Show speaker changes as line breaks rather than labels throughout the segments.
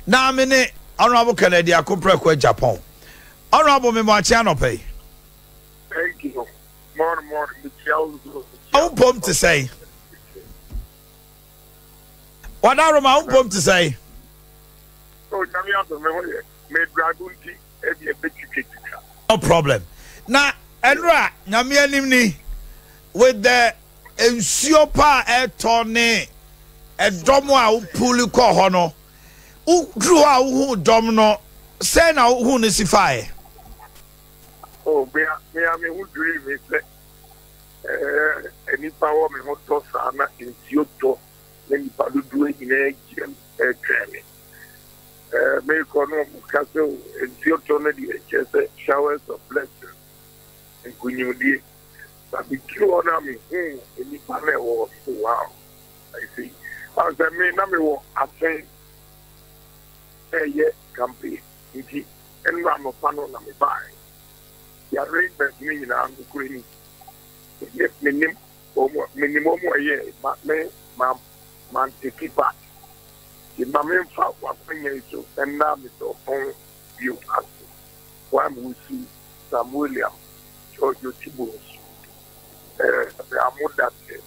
Na me ne Honourable Kennedy Akompreko Agyapong. Honourable me moakye anɔpa yi.
Thank you. Morning, morning. Mekyia wo nso.
Wo mpom te sɛn? Wadaroma, wo mpom te sɛn?
Oh, nyame adom me ho yɛ. Me drive nti ebi ebetwitwa.
No problem. Na ɛnora nyame anim ni with the nsuo pa a ɛtɔ ne ɛdɔm a wopuli kɔ hɔ no, woduru hɔ a wohu dɔm no, sɛn na wohu no si faeɛ?
Oh, me a me a me ho dwirii me sɛ ɛɛ nnipa wɔ me ho tɔ saa na nsuo tɔ na nnipa dodoɔ nyinaa gyina mu ɛretwɛn me. Ɛɛ merekɔ no wɔn ka sɛ o nsuo tɔ no deɛ kyerɛ sɛ showers of blessings nkunyimdie. Na meduru hɔ na mehuu nnipa na ɛwɔ hɔ so wow I see. Sɛ me na mewɔ asen ɛyɛ campaign nti Nnora anɔpa no na mebaeɛ. The arrangement no nyinaa nokorɛ ni. Me menim wɔn menim wɔn a ɛyɛɛ ma me ma manteki part. Nti ma memfa w'akwanya yi so nna Mister Ɔpɔn bio ase. Kwame Wusu, Sam William, George Otibonsu, eh, Amu Date,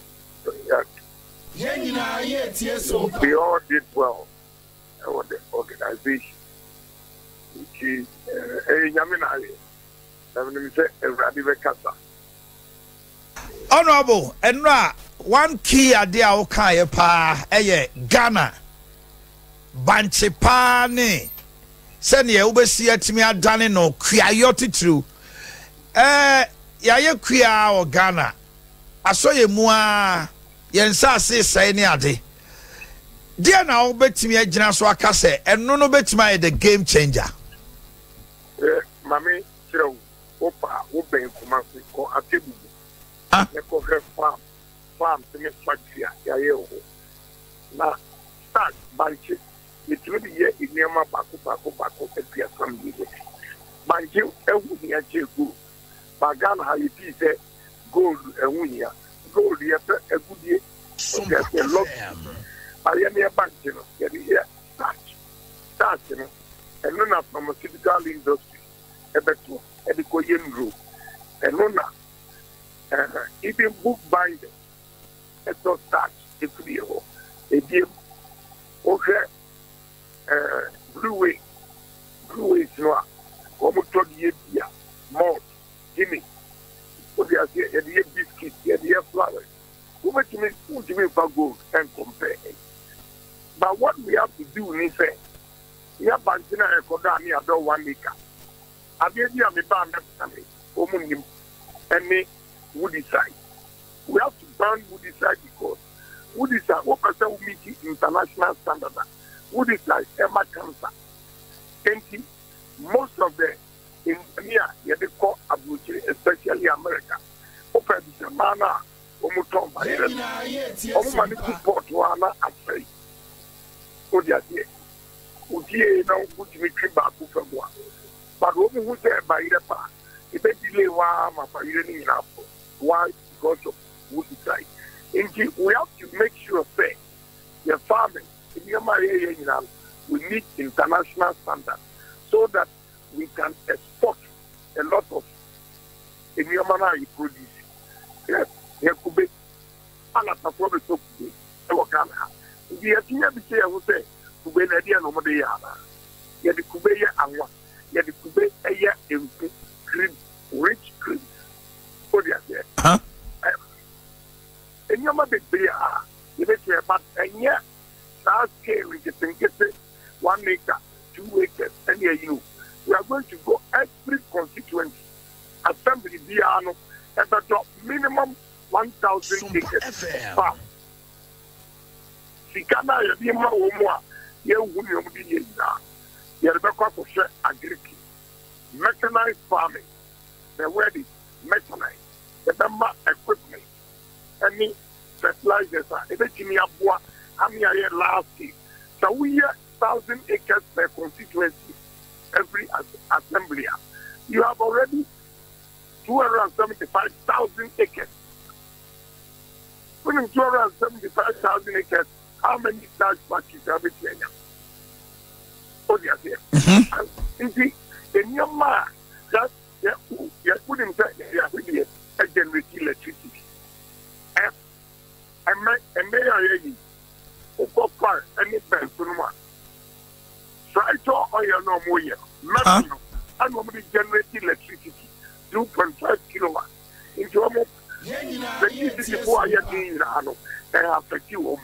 Yɛn nyinaa yɛretie Sompa.
They all did well. ɛwɔ the organization nti ɛyɛ Nyame na ayɛ na menim sɛ Awurade bɛkasa.
Honourable, ɛnora one key adeɛ a wokaeɛ paa ɛyɛ Ghana bankye paa ne sɛdeɛ wobɛsi atumi adane no kuayɔ titiriw. Ɛɛ yɛayɛ kua wɔ Ghana, asɔ yɛn mu ara, yɛn nsaase resɛe ne ade. Deɛn na wobɛtumi agyina so aka sɛ ɛno no bɛtumi ayɛ the game changer?
Hwɛ ma me kyerɛ wo, wo pa a wo bɛn Kumasi kɔ Atebubu ne kɔ hwɛ farm farms ne factory a yɛayɛ wɔ hɔ. Na starch, bankye, yɛtumi de yɛ nneɛma baako baako baako 32. Bankye ɛho hia kyɛn gold. Ba Ghana ha yɛfii sɛ gold ɛho hia. Gold yɛpɛ agudie.
Sompa FM.
Ba yɛn yɛ bankye no yɛde yɛ starch. Starch no ɛno na pharmaceutical industry ɛbɛto ɛde kɔ yɛ nnuro. Ɛno na ɛɛ even book binding ɛtɔ starch efiri yɛ hɔ. Ebiem wohwɛ ɛɛ brewery breweries no a wɔn tɔ de yɛ beer, malt, Guinness. Wode aseɛ yɛde yɛ biscuit yɛde yɛ flowers. Wobɛtumi wontumi nfa gold ncompare but what we have to do ne sɛ yɛ bankye no a yɛkɔdɔ a ne yɛadɔ one acre adeɛ bi a mebaa mɛbena me wɔn nnim ɛne woodicide we have to ban woodicide because woodicide wopɛ sɛ wo meet international standard a woodicide ɛma cancer enti most of the nnuane a yɛde kɔ aburokyire especially America wopɛ bisa mmaa no a wɔn tɔn bayerɛ no wɔn ma no gu pot hɔ a na asɛe wode aseɛ wodie na wotumi twe baako fa mu a but wɔn hu sɛ bayerɛ pa ebe delay hɔ ara ma bayerɛ no nyinaa po. Why? Because of wo decide nti we have to make sure sɛ yɛ farming nneɛma a yɛyɛ nyinaa no we need international standard so that we can export a lot of nneɛma no a yɛ produce. Hwɛ yɛ kube, Alatafoɔ bɛtɔ kube wɔ Ghana ha. Nti yɛtumi abisa yɛn ho sɛ kube no ɛdeɛn na wɔde yɛ anaa? Yɛde kube yɛ anwa, yɛde kube yɛ nku, cream, rich cream. Wode aseɛ? Nneɛma bebree a yɛbɛtumi but ɛnyɛ saa scale nketenkete one acre, 2 acres ɛne ayi o. We are going to go every constituency assembly biara no ɛbɛdɔ minimum 1,000
Sompa
acres of
FM.
farm. Sika no a yɛde ma wɔn mu a yɛnhu nea wɔde yɛ nyinaa, yɛde bɛkɔ akɔhwɛ agric, mechanized farming. The word is mechanized. Yɛbɛma equipment ne fertilizers a ebetumi aboa ame ayɛ large scale. Sɛ woyɛ 1,000 acres per constituency every assembly a, you have already 275,000 acres. Wonim 275,000 acres, how many starch factories a wobɛtumi anya? Wote aseɛ? Nti nneɛma a yɛ yɛ yɛ wonim sɛ yɛde ahwedeɛ generate electricity. Ɛ ɛmɛ ɛmɛ yɛ a yɛyi wokɔ far ɛne bɛn so no mu a frytol oil na wɔn yɛ no mɛmi no ɛna wɔn de generate electricity 2.5 kilowatt. Nti wɔn electricity fo a yɛ den nyinaa no ɛyɛ affect wɔn.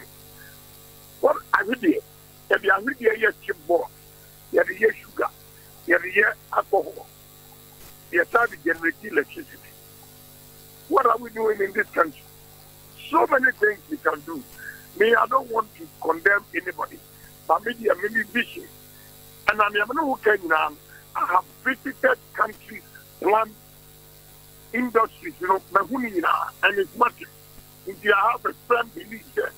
Wɔn ahwedeɛ yɛde ahwedeɛ yɛ chipboard, yɛde yɛ sugar, yɛde yɛ alcohol, yɛsan de generate electricity. What are we doing in this country? So many things we can do. Me, I don't want to condemn anybody, but me deɛ me me vision ɛna nea me ne wo ka nyinaa no, I have visited countries, plant industries no, mahu ne nyinaa and it's working. Nti I have a firm belief sɛ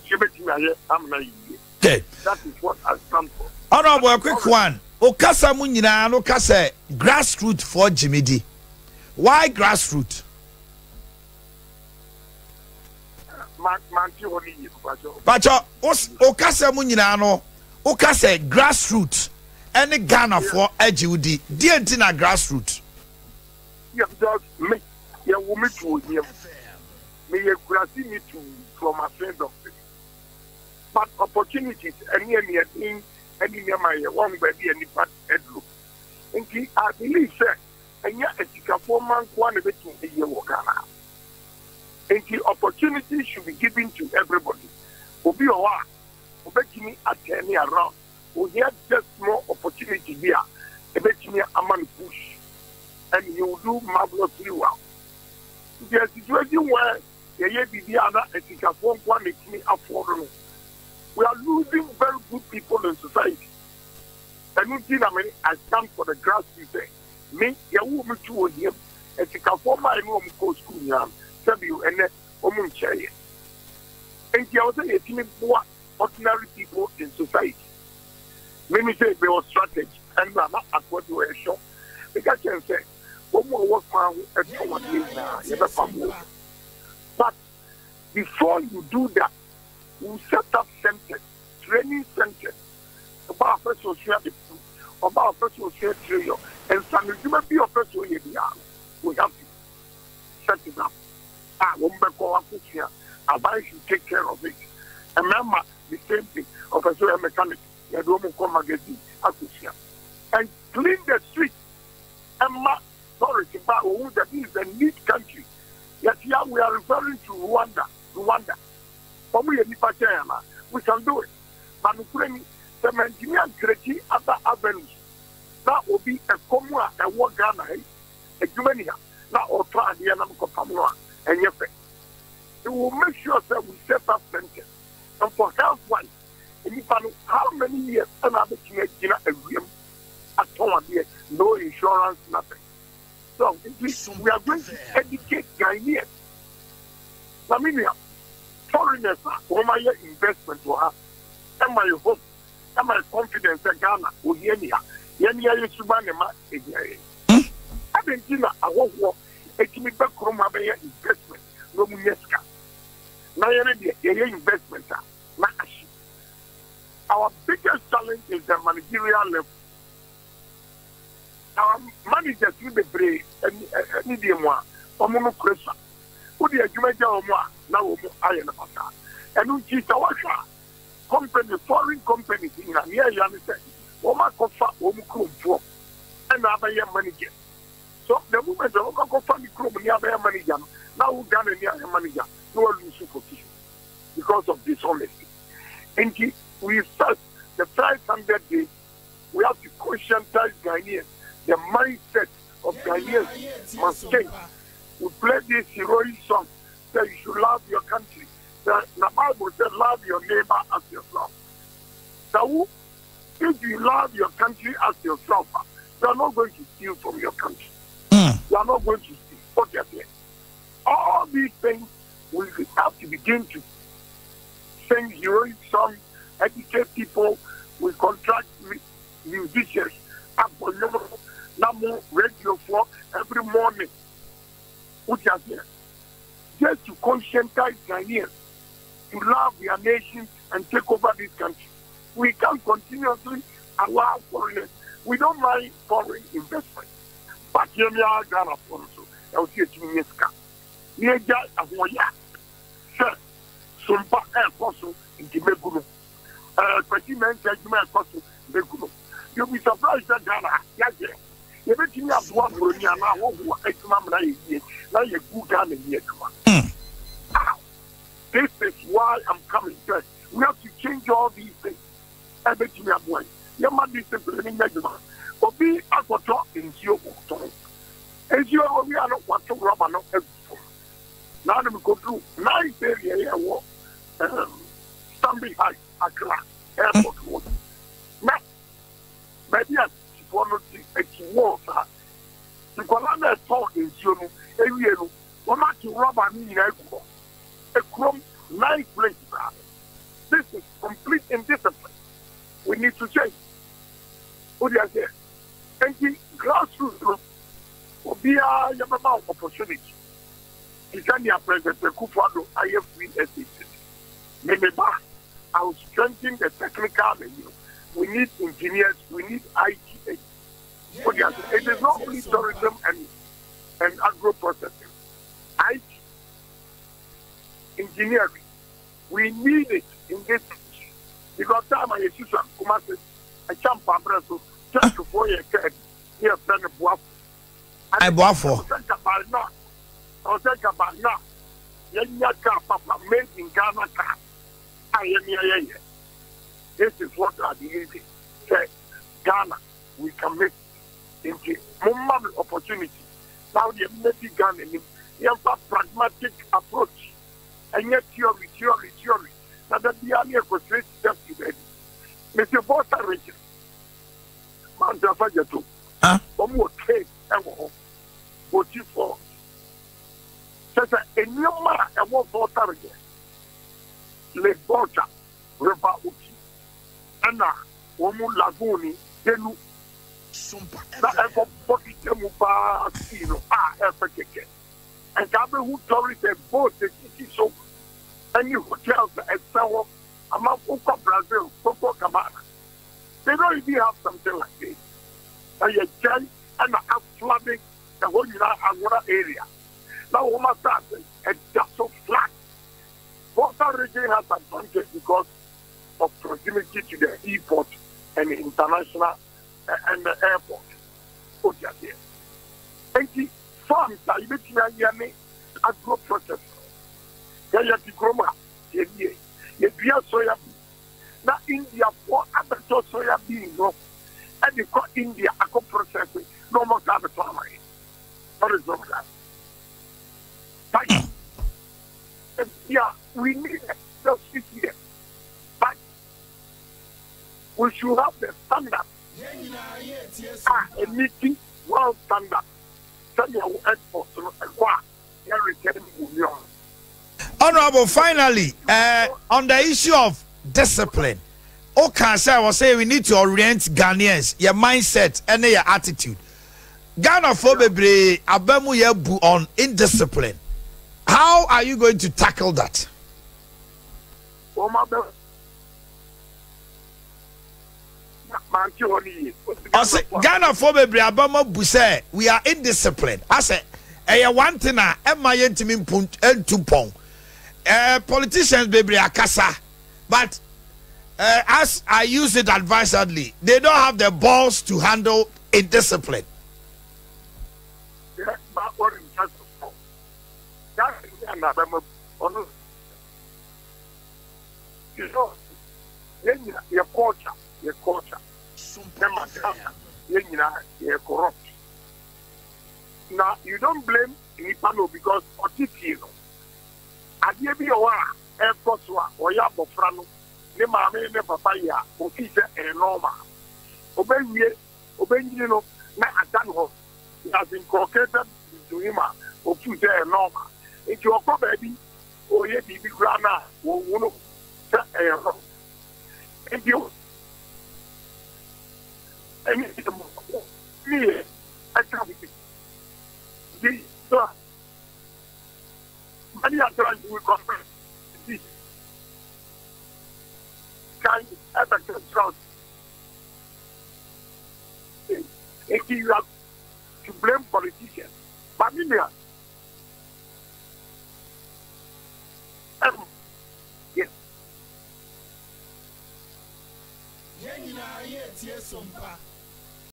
yɛbɛtumi ayɛ amena yɛ yie.
Okay.
That is what I stand for.
Honorable, a quick one. O kasa mu nyinaa no ka sɛ grassroot foɔ gye me di. Why grassroot?
Mante hɔ no yie, mpakyɛ.
Pakyɛ, o kasa mu nyinaa no, o ka sɛ grassroot ɛne Ghanafoɔ agye wo di. Deɛ nti na grassroot?
Yeah, because me, yɛwo me to ohia mu. Meyɛ kuraseni tuu from Asen Dɔkten. But opportunities ɛne aniɛden ɛne nneɛma yɛ wɔn baabi a nipa aduro. Nti I believe sɛ ɛnyɛ asikafoɔ mma nkoa na ɛbɛtumi ayie wɔ Ghana ha. Nti opportunity should be given to everybody. Obi wɔ hɔ a ɔbɛtumi atɛne around, ohia just small opportunity bi a ɛbɛtumi ama no push and he will do marvelously well. Nti a situation where yɛyɛ biribi a na asikafoɔ nkoa na ɛtumi afford no, we are losing very good people in society. Ɛno nti na me I stand for the grassroots sɛ me yɛwoo me to ohia mu, asikafoɔ mmaeɛ ne wɔn kɔɔ sukuu nyinaa no sɛbio ɛnɛ wɔn nkyɛeɛ. Nti ɛwɔ sɛ yɛtumi boa ordinary people in society. Me me sɛ mewɔ strategy ɛnna na akoa bi ɔyɛ sure meka kyerɛ no sɛ wɔn a wɔwɔ kwan ho tɔn adeɛ nyinaa yɛbɛpam wɔn. But before you do that, we set up centers, training centers. Ɔbaa a ɔpɛ sɛ ɔsua adepam, ɔbaa a ɔpɛ sɛ ɔsua tireyɔ, nsanodwuma bi a ɔpɛ sɛ ɔyɛ biara no, we have to set it up. A wɔn bɛkɔ akɔsua, aban should take care of it. Mmarima, the same thing, ɔpɛ sɛ ɔyɛ mechanic, yɛde wɔn kɔ magazine akɔsua. And clean the street. Ɛma tourist ba a wɔhu sɛ this is a neat country. Yɛte ha we are referring to Rwanda, Rwanda. Wɔn yɛ nipa kyɛn anaa? We can do it. But nokorɛ ni, sɛ mantumi ankreti other avenues na obi ɛkɔm a ɛwɔ Ghana ha yi, adwuma ni ha, na ɔtɔ adeɛ na mekɔpam no a, ɛnyɛ fɛ. We will make sure sɛ we set up centers. And for health wise, nnipa no how many years ɛna abɛtumi agyina awiam atɔn adeɛ no insurance nothing so nti we are going to educate Ghanaians na me nua foreigners a wɔn ayɛ investment wɔ ha ɛma yɛ hope ɛma yɛ confidence sɛ Ghana ohia ni ha yɛn yɛ yɛ suban na ɛma ehia yɛn ɛde nti na ahɔhoɔ etumi bɛ kurom abɛyɛ investment na wɔn nyɛ sika na yɛn deɛ yɛyɛ investment a na ahye. Our biggest challenge is the managerial level. Our managers no bebree ɛni deɛ mu a wɔn no kura sua. Wode adwuma gya wɔn a na wɔn ayɛ no basaa. Ɛno nti sɛ wɔhwɛ a company foreign companies nyinaa nea ɛya ne sɛ wɔn akɔfa wɔn kuromfoɔ ɛna abɛyɛ managers. So the moment a wɔkɔ akɔfa ne kurom ni abɛyɛ manager no na wo Ghana ni ayɛ manager na wa lose position because of dishonesty. Nti we first the first 100 days we have to conscientize Ghanaians. The mindset of Ghanaians must change. We play this heroic song say you should love your country. The, the Bible said love your neighbor as yourself. So if you love your country as yourself, you are not going to steal from your country. You are not going to steal. What you say? All these things we have to begin to sing heroic songs, educate people. We contract musicians. Abɔ nnwom na mo radio for every morning. What you say? Just to conscientize Ghanaians to love their nation and take over this country. We can't continuously allow foreigners, we don't mind foreign investment but yɛn ara Ghanafoɔ no nso ɛwɔ sɛ yɛtumi nya sika na yɛgyae ahoɔyaa sɛ sompa ɛrekɔ so nti mɛgu no, ɛɛ Kwasi Mensah adwuma ɛrekɔ so mɛgu no. You'll be surprised sɛ Ghana ha yɛayɛ yɛbɛtumi aboa buroni anaa ahɔhoɔ adwuma mena yɛ yie na yɛgu Ghana ni adwuma. How? This is why I'm coming sɛ we have to change all these things. Ɛbɛtumi aboa yɛn. Yɛma discipline no nyɛ adwuma. Obi akɔtɔ nsuo ɔtɔn nsuo owia no wato rɔba no agu fam. Naa no mekɔduru nice area yɛ ɛwɔ um, Stanley Heights Accra airport hɔ na baabi a tifoɔ no te akyi wall saa nkwadaa no ɛtɔn nsuo no ewie no wɔn ato rɔba no nyinaa agu hɔ. Ekurom nice place saa. This is complete indiscipline. We need to change. Wode aseɛ? Enti grassroots no, obiara yɛbɛma wo opportunity. Te sɛ nea President Akufo-Addo ayɛ free SHS. Me me ba, I will strengthen the technical you know. We need engineers, we need IT. Wode aseɛ? It is not only tourism and agro processing. IT, engineering. We need it in this country because time a yɛsusua Kumasi ɛkyɛ mpabrɛ so churchfoɔ yɛ kaa bi ne yɛfrɛ no boafo.
Ae boafoɔ.
Ɛwɔ sɛ nka by now ɛwɔ sɛ nka by now yɛnya kaa papa made in Ghana car a yɛne yɛyɛ. This is what I believe in sɛ Ghana we can make it nti momma me opportunity na wodeɛ mmɛdi Ghana anim yɛmfa pragmatic approach. Ɛnyɛ theory, theory, theory, na da biara ne yɛkɔsrɛ sika firi baabi. Mese Volta region, Mantrafa Ghetto, wɔn wɔ cave wɔ hɔ, Boti Falls. Kyɛ sɛ nneɛma a ɛwɔ Volta region, Lake Volta, River Oti, ɛna wɔn lagoon ni, Denu, na ɛkɔbɔ kita mu paa sea no a ɛfɛ kɛkɛ. Nka abɛhu tourist boat esisi so ɛne hotels a ɛsɛ hɔ amanfo kɔ Brazil Coco Cabana they don't even have something like this ɛyɛ gyɛn ɛna aflade ɛhɔ nyinaa Anwona area na wɔn asase ɛda so flat. Volta region has advantage because of proximity to the seaport and international and the airport. Oti aseɛ. Enti farms a yɛbɛtumi ayɛ ne agro process no, yɛ yɛte kurom a, yɛnie, yɛdua soya bean na Indiafoɔ abɛtɔ soya bean no de kɔ India akɔ process na wɔn san abɛtɔ ama yɛn. What is wrong with that? But yeah, we need industry here, but we should have the standard a ɛmiti world standard sɛdeɛ wo export no ɛkɔ a yɛ return wo nneɛma.
Honourable, finally, on the issue of discipline, wokaa sɛ wɔ sɛ we need to orient Ghanaians, yɛ mindset ɛne yɛ attitude. Ghanafoɔ bebree aba mu yɛ bu on indiscipline. How are you going to tackle that?
Wɔn abɛ mante hɔ no yie.
Ɔse Ghanafoɔ bebree aba mu abu sɛ we are indisciplined asɛ ɛyɛ one thing a ɛmma yɛntumi mpu ntu mpɔn. Eh, politicians bebree akasa but eh, as I use it advisedly, they don't have the balls to handle indiscipline.
Yɛ ba ɔre nkyɛ so fɔ. Ghana ni a na bɛma ɔno. You know, yɛn nyina yɛ culture, yɛ culture. Ɛma Ghana yɛn nyina yɛ corrupt. Na you don't blame nipa no because ɔte fie no. Adeɛ bi wɔ hɔ a ɛkɔ so a ɔyɛ abɔfra no ne maame ne papa yɛ a ofii sɛ ɛyɛ normal. Ɔbɛwie, ɔbɛnyini no na ada ne hɔ. It has inculcated into him a ofii sɛ ɛyɛ normal. Nti ɔkɔ baabi ɔreyɛ biribi koraa no a, wɔnhu no sɛ ɛyɛ wrong. Nti ɛne ne yɛ ɛka ho bi. Nti so a many a times we complain nti kan ɛbɛka kyerɛ. Enti you are to blame politicians. But me nua, ɛm, yes.
Yɛn nyinaa yɛretie Sompa.